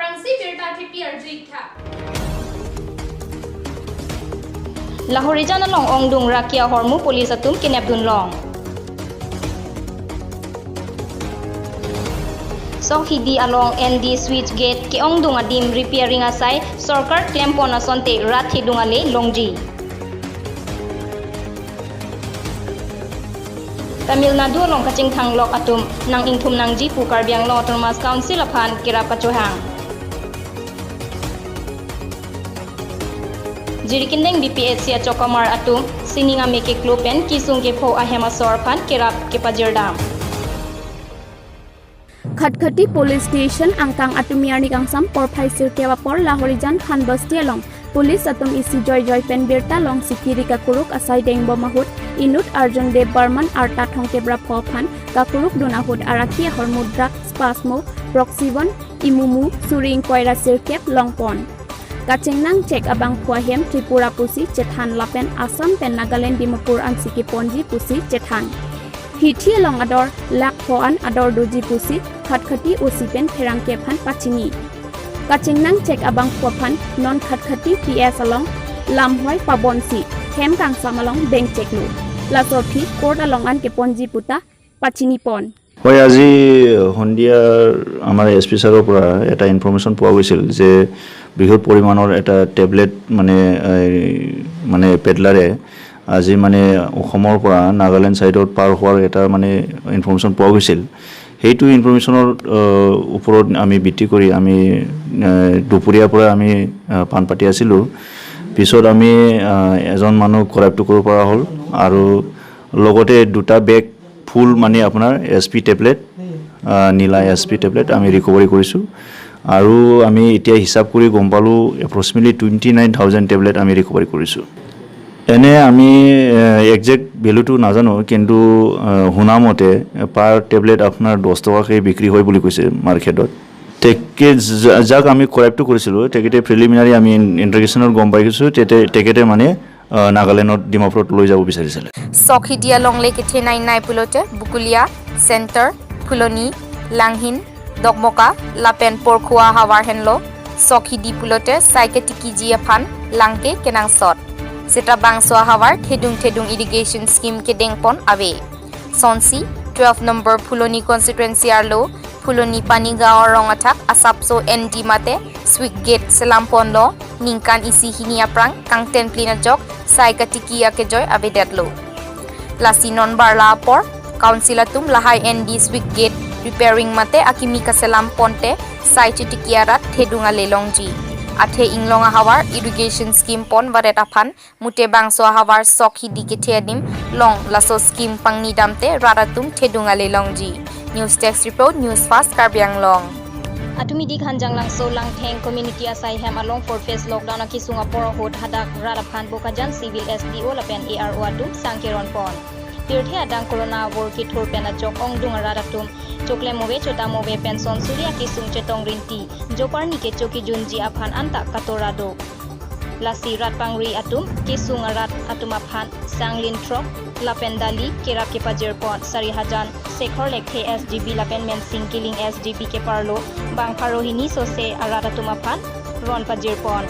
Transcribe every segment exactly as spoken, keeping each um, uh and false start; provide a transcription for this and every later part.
Ansi birta T P R G tha. Lahorijan along ongdung raki ahormu police atum kenepdun long. Sokhidi along N D switch gate ke-ongdung adim repairing asai sorkar klempon asonte rat thedung ale longji. Tamil Nadu along kachingthang lok atum nang ingthum nangji pu Karbi Anglong Autonomous Council aphan kerap kachohang. Jirikindeng B P H C achokamar atum sining ame keklo pen kisung kepho ahem asor aphan kerap kepajirdam. Khatkhati Police Station angkang atum arni kangsam porphai sirkep apor Lahorijan Khan Basti along police atum isi joijoi pen birta longsi kiri kakuruk asai dengbom ahut inut Arjun Dev Barman arta thomkep ra pho aphan kakurukdun ahut araki ahormu drugs, Spasmo, Proxivon, Imumu, suri ingkoi ra sirkep longpon. Kachengnang chek abangphu ahem Tripura pusi chethan lapen Assam pen Nagaland Dimapur ansi keponji pusi chethan. Hithi along ador lakh pho an ador doji pusi Khatkhati O C pen pherangke aphan pachini. Kachengnang chek abangphu aphan non Khatkhati T S along lamhoi pabonsi hem kangsam along bengcheklo. Laso aphi court along an keponji puta pachinipon. হয়, আজি সন্ধিয়া আমাৰ S P ছাৰৰ পৰা এটা ইনফৰমেশ্যন পোৱা গৈছিল যে বৃহৎ পৰিমাণৰ এটা টেবলেট মানে এই, মানে পেডলাৰে আজি মানে অসমৰ পৰা নাগালেণ্ড ছাইডত পাৰ হোৱাৰ এটা মানে ইনফৰমেশ্যন পোৱা গৈছিল। সেইটো ইনফৰমেশ্যনৰ আহ, ওপৰত আমি ভিত্তি কৰি আমি আহ, দুপৰীয়াৰ পৰা আমি আহ, পাণ পাতি আছিলোঁ। পিছত আমি আহ, এজন মানুহ কৰায়ত্ত কৰিব পৰা হ'ল আৰু লগতে দুটা বেগ ফুল মানে আপোনাৰ এছ পি টেবলেট, আহ, নীলা এছ পি টেবলেট আমি ৰিকভাৰী কৰিছোঁ। আৰু আমি এতিয়া হিচাপ কৰি গম পালোঁ, approximately twenty nine thousand tablet আমি ৰিকভাৰী কৰিছোঁ। এনে আমি, আহ, একজেক্ট ভেলুটো নাজানো, কিন্তু, আহ, শুনামতে পাৰ টেবলেট আপোনাৰ দহ টকাকৈ বিক্ৰী হয় বুলি কৈছে মাৰ্কেটত। তেখেত যা-, যাক আমি কৰায়ত্ত কৰিছিলোঁ, তেখেতে প্ৰিলিমিনাৰী আমি ইন-, ইণ্টাৰগেশ্যনত গম পাইছোঁ, তেতে-, তেখেতে মানে আহ, নাগালেণ্ডত ডিমাপুৰত লৈ যাব বিচাৰিছিলে। Sokhidi along le kethenei nai pulote Bukulia, Center, Phuloni, Langhin, Dokmoka, lapen Porkhua havar henlo. Sokhidi pulote sai ketikiji aphan lang ke kenangsot. Seta bangso ahavar thedung thedung irrigation scheme kedengpon ave. Sonsi twelve number Phuloni constituency arlo Phuloni Panigaon arong athak asapso N D mate switch gate selamponlo, ningkan isi hini aphrang kangten plin ajok sai katiki akejoi avedetlo. Lasi non barla apor council atum lahai N D switch gate repairing mate akimi kaselamponte sai chitiki arat thedung ale longji. Athe inglong ahavar irrigation scheme pon varet aphan mute bangso ahavar Sokhidi kethe adim along laso scheme pangnidamte rat atum thedung ale longji. News Desk Report, News Fast Karbi Anglong. Atum idi Khanjanglangso Langtheng community asai hem along four phase lockdown akesung apor ahut hadak rat aphan Bokajan Civil S D O lapen A R O atum sang keronpon. Pirthe adang corona avur kethur pen ajok ongdung arat atum choklem ove chodam ove pen sonsuri akesung chetong rinti joparni kecho kejunji aphan anta katora do. Lasi rat pangri atum kesung arat atum aphan sang linthrok lapen dali kerap kepajirpon. Sarihajan Sekhor Lekthe S G B lapen Mensing Kiling S G B keparlo bang pharo hini sose arat atum aphan ron pajirpon.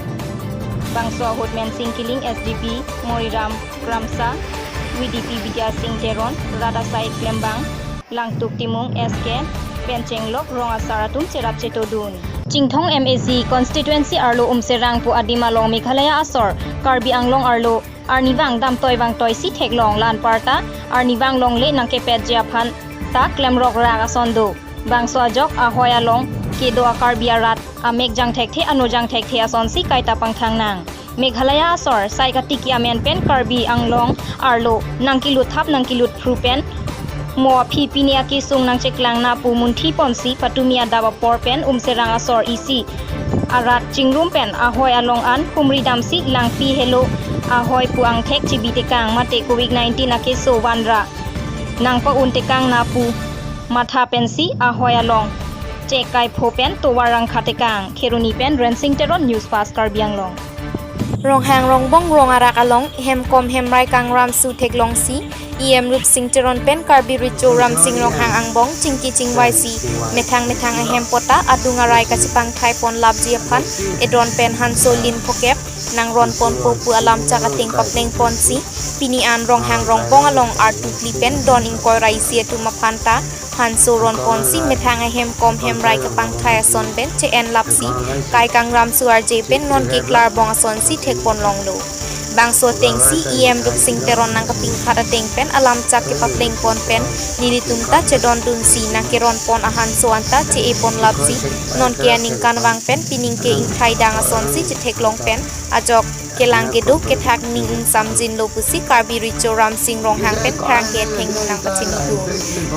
Bangso ahut Mensing Kiling S G B, Moriram Kramsa, V D P Bidya Sing Teron, rat asai klembang Langtuk Timung S K pen chenglok rong asar atum cherap chetodun. Chinthong M A C constituency arlo Umserang pu adim along Meghalaya asor Karbi Anglong arlo arnivang damtoi vangtoi si theklong, la anparta arnivang longle nangkepetji aphan ta klemrok rak ason do. Bangso ajok ahoi along kedo a Karbi arat amek jangthekthe ano jangthekthe asonsi kaita pangthang nang. Meghalaya asor sai katiki amen pen Karbi Anglong arlo nangkelut thap nangkelut phru pen mo aphi pini akesung nangcheklang na pu munthi ponsi patumi adap apor pen Umserang asor isi arat chingrum pen ahoi along an humri damsi langpi helo ahoi pu angthek chibi tekang mate covid nineteen akeso vanra nangpa-un tekang na pu matha pensi ahoi along chek kaipho pen tovar rangkha tekang. Kheroni pen Rensing Teron, News Fast Karbi Anglong. Ronghang rongbong rong arak along hemkom hemrai kangram su theklongsi E M Rupsing Teron pen Karbi Recho Ramsing Ronghang angbong chingki chingvaisi methang methang ahem pota adung arai kachepangthai pon lapji aphan edon pen hanso lim phokep nang ron ponpo pu alam chak ateng papleng ponsi pini an Ronghang Rongbong along artukli pen don ingkoi ra isi atum aphan ta hanso ron ponsi methang ahem kom hem rai kapangthai ason pen che-en lapsi kai kangram su arje pen non ke klar bong asonsi thek pon longlo. Bangso atengsi E M Rupsing Teron nang kapingkhat ateng pen alam chak kepapleng pon pen nelitum ta chedondunsi nang keron pon ahanso anta che-e pon lapsi non ke aningkanvang pen pining ke ingthai dang asonsi chethek long pen ajok kelang kedo kethak ning ingsamjinlo pusi Karbi Recho Ramsing Ronghang pen pherangke thengno nang pachini dun.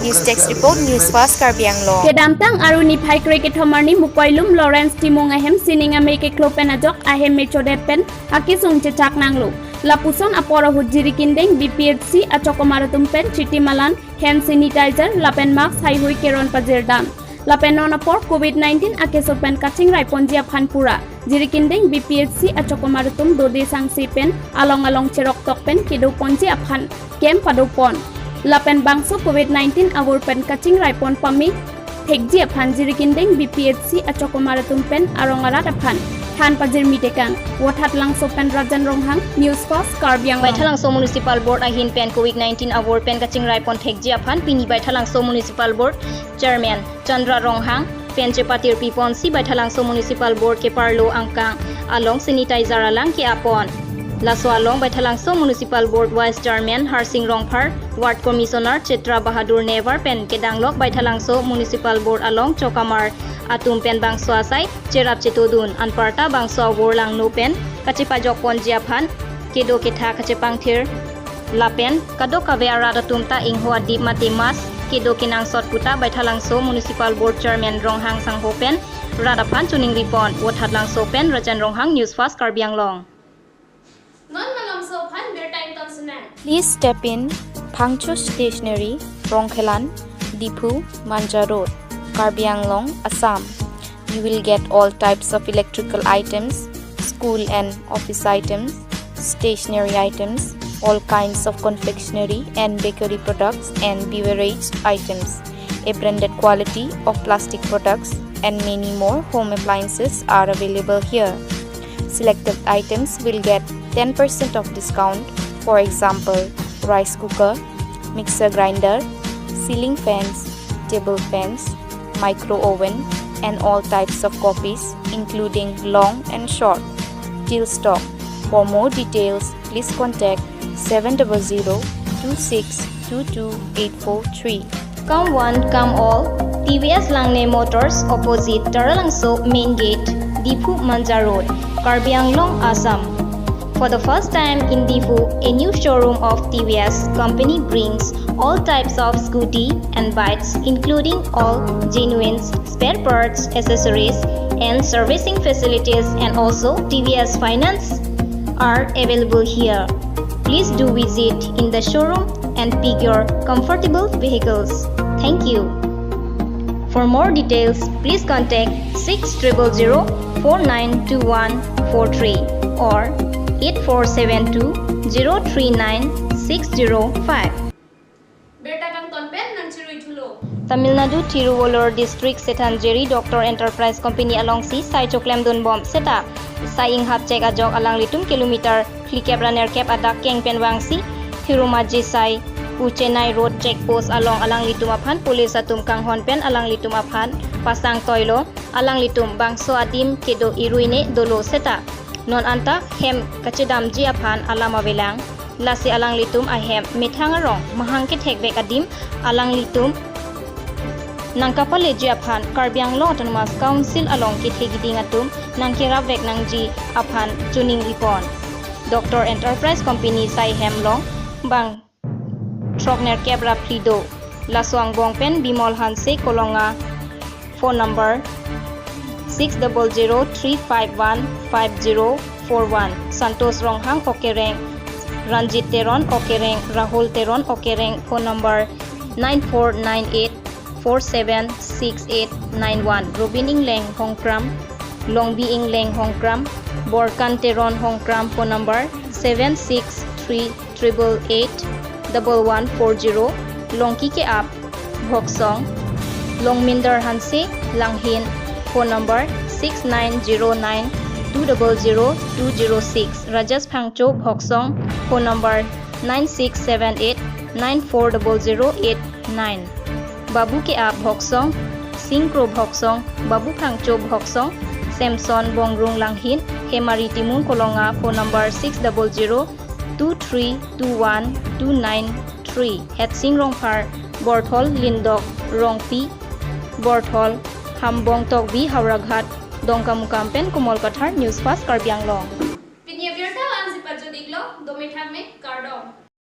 News Desk Report, News Fast Karbi Anglong. Kedamtang Aru niphai kre kethom arni Mukoilum Lawrence Timung ahem sining amei keklo pen ajok ahem me chodet pen akesung chechak nanglo. Lapuson apor ahut Jirikindeng B P H C achokomar atum pen chiti malan, hand sanitizer lapen mask haihui keron pajir dam. Lapen non apor covid nineteen akeso pen kachingrai ponji aphan pura Jirikindeng B P H C achokomar atum dode sangse pen along along cherok tok pen kedo ponji aphan camp pado pon. Lapen bangso covid nineteen agur pen kachingrai pon pame thekji aphan Jirikindeng B P H C achokomar atum pen arong arat aphan than pajirmi tekang. Vothatlangso pen Rajan Ronghang, News Fast Karbi Anglong. Baithalangso Municipal Board ahin pen covid nineteen agur pen kachingrai pon thekji aphan pini Baithalangso Municipal Board Chairman Chandra Ronghang pen chepatirpi ponsi Baithalangso Municipal Board keparlo angkang along sanitizer alang ke-a pon. Laso along Baithalangso Municipal Board Vice Chairman Harsing Rongphar, Ward Commissioner Chitra Bahadur Nevar pen kedanglok Baithalangso Municipal Board along chokamar atum pen bangso asai cherap chetodun, anparta bangso avur langno pen kachepajok ponji aphan kedo kethak kachepangthir lapen kadokave arat atum ta ingho adip mate mask kedo kenangsot puta Baithalangso Municipal Board Chairman Ronghang sangho pen rat aphan choningri pon. Vothatlangso pen Rajan Ronghang, News Fast Karbi Anglong. Non malomso aphan birta ington sunang. Please step in Phangcho Stationery, Rongkhelan, Diphu, Manja Road, Karbi Anglong, Assam. You will get all types of electrical items, school and office items, stationery items, all kinds of confectionery and bakery products and beverage items. A branded quality of plastic products and many more home appliances are available here. Selected items will get ten percent of discount, for example, rice cooker, mixer grinder, ceiling fans, table fans, micro oven, and all types of copies, including long and short. Till stock. For more details, please contact seven double zero two six two two eight four three. Come one, come all. T V S Langne Motors, opposite Taralangso Main Gate, Diphu Manja Road, Karbi Anglong, Assam. For the first time in Diphu, a new showroom of T V S company brings all types of scooty and bikes, including all genuine spare parts, accessories, and servicing facilities, and also T V S finance are available here. Please do visit in the showroom and pick your comfortable vehicles. Thank you. For more details, please contact six triple zero four nine two one four three or eight four seven two zero three nine six zero five. Birta kangton pen nangcherui thulo. Tamil Nadu Tiruvallur District Sethanjeri Doctor Enterprise Company alongsi sai choklem dunbom seta sai inghap chek ajok alanglitum kilometer phlikep ra nerkep adak keng pen vangsi Thirumaji Sai pu Chennai Road Check Post along alanglitum aphan police atum kanghon pen alanglitum aphan pasang toilo. Alanglitum bangso adim kedo iruine dolo seta non anta hem kachedamji aphan alam avelang. Lasi alanglitum ahem methang arong mahang kethekvek adim alanglitum nangkapaleji aphan Karbi Anglong Autonomous Council along kethe kiding atum nangkerapvek nangji aphan choningri pon. Doctor Enterprise Company sai hem long bang throk nerkep ra phli do. Laso angbong pen Bimol Hanse Kolonga, phone number six double zero three five one five zero four one. Santosh Ronghang Okereng, Ranjit Teron Okereng, Rahul Teron Okereng, phone number nine four nine eight four seven six eight nine one. Robin Ingleng Hongkram, Longbi Ingleng Hongkram, Borkan Teron Hongkram, phone number seven six three triple eight double one four zero. Longki ke-ap Bhoksong Longminder Hanse, Langhin, phone number six nine zero nine two double zero two zero six. Rajesh Phangcho, Bhoksong, phone number nine six seven eight nine four double zero eight nine. Babu ke-ap Bhoksong Singkro, Bhoksong Babu Phangcho, Bhoksong Samson Bongrung, Langhin, Hemari Timung Kolonga, phone number six double zero two three two one two nine three. Hetsing Rongphar, Borthol Lindok Rongpi, Borthol Hambong Tokbi, Howraghat, Dongkamukam pen Komal Kathar, News Fast Karbi Anglong. Pini abirta la-ansi pajut-iklo, dome thamme, kardom.